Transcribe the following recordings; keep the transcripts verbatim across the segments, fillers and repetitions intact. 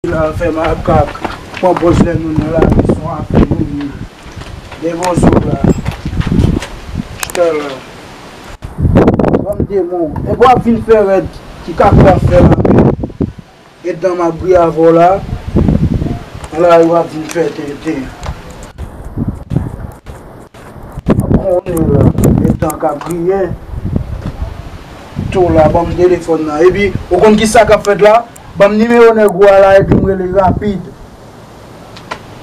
La fè makak, pran pòz lè nou nan lari, se yon afè nou ye. Devan zo la. Chita la. Ban m demon. Epi w ap vin fè rèd, ki ka fè afè la menm. Etan m ap griye avè w la, la w ap vin fè tenten. Konnen la, etan k ap griye. Tou la, ban m telefòn nan. Epi, ou konn ki sa k ap fèt la? Ban m nimewo nèg ou a la, epi m rele rapid.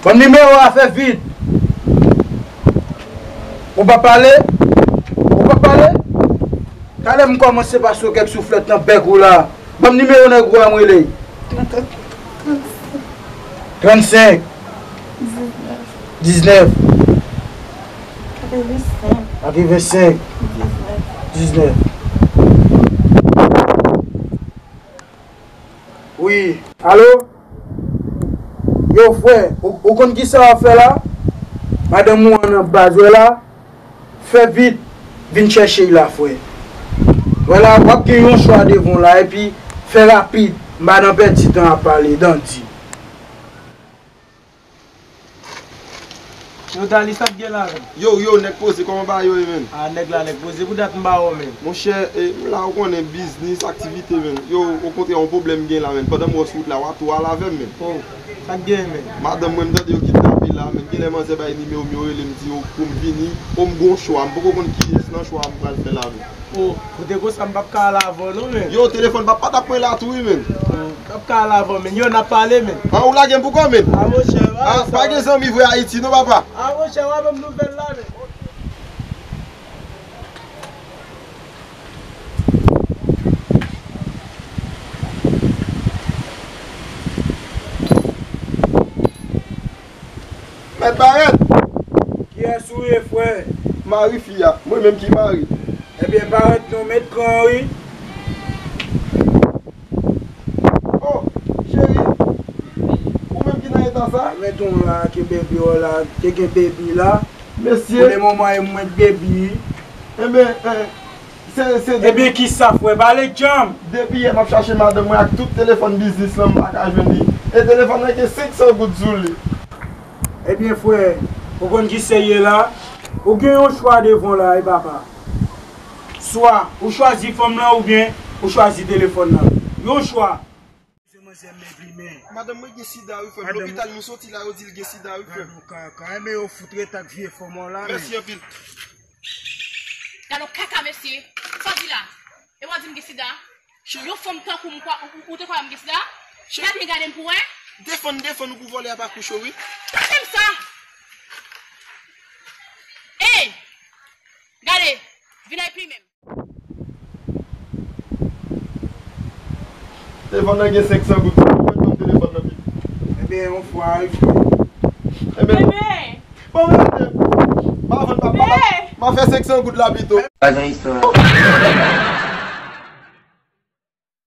Ban m nimewo a, fè vit. Ou pa pale? Ou pa pale? Talè m kòmanse pase w kèk souflèt nan bèk ou la. Ban m nimewo nèg ou a, m rele. Trannsenk. Diznèf. Katrevensenk. Katrevensenk. Diznèf. Diznèf. Wi. Alo? Yo, frè, ou, ou konn ki sa w ap fè la? Madanm ou an nan baz, wè la? Fè vit, vin chèche l la, frè. Wè la, w ap gen yon chwa devan w la, epi fè rapid, m pa nan pèdi tan ap pale, dandi. Yo, Dalis, sa k gen la, menm? Yo, yo, nèg poze, kòman bagay yo ye, menm? A, nèg la, nèg poze, pou dat m pa wè w, menm. Monchè, e, m la, ou konnen, biznis, aktivite, menm. Yo, okontrè, yon pwoblèm gen la, menm. Pandan m wè w sou wout la, w ap tou al avè m, menm. O, sa k gen, menm? Madanm mwen, m tande yo kidnape la, menm. Genlè manzè bay nimewo m, yo rele m, di yo pou m vini. O, m gon chwa, m poko konn kiyès nan chwa a m pral fè la, menm. O, kote konsa m p ap ka al avè w non, menm. Yo, telefòn papa t ap mwen la tou wi, menm. O, m p ap ka al avè w, menm. Yo, n ap pale, menm. An, ou lage m pou kò, menm? A, monchè, a, pa gen zanmi vre Ayiti non, papa. A, monchè, w a ban m nouvèl la, menm. Mèt Barèt! Kiyès ou ye, frè? Mari fi a. Mwen menm ki mari. Ebyen, Barèt, nou met gran, wi. Oh, cheri. Ou menm ki nan eta sa? Mwen met yon la, ke baby, w la, te gen baby la. Mesye. Pou le moman, e mwen k baby. Enben, eh, Se, se de- Ebyen, kisa, frè? Pale djanm! Depi yè, m ap chache madanm mwen ak tout telefòn biznis lan, m pa ka jwenn li. E telefòn nan gen senk san goud sou li. Ebyen, frè, ou konn kisa l ye la? Ou gen yon chwa devan w la, wi, papa. Swa ou chwazi fanm lan, oubyen ou chwazi telefòn nan. Yon chwa. Se manzè m enplimen. Madanm mwen gen sida, wi, frè m. Madanm. Lopital nou soti la, yo di l gen sida, wi, frè m. Gad yon kaka. Enben, yo fout ret ak vye fanm an la, men. Mèsi anpil. Gad yon kaka, mesye. Sa w di la? E w ap di m gen sida? Yon fanm tankou m, ou, ou, ou te kwè m gen sida? Gade, gade m pou wè. Defann, defann ou pou vòlè a pa kouche w, wi. Tande m sa! Ey! Gade, vin ak pli menm. Telefòn nan gen senk san goud. Mwen ban m telefòn nan pi. Ebyen, yon fwa, wi, frè. Ebyen, bon, mwen, m a vann, papa, m a fè senk san goud la pito. Pa gen istwa.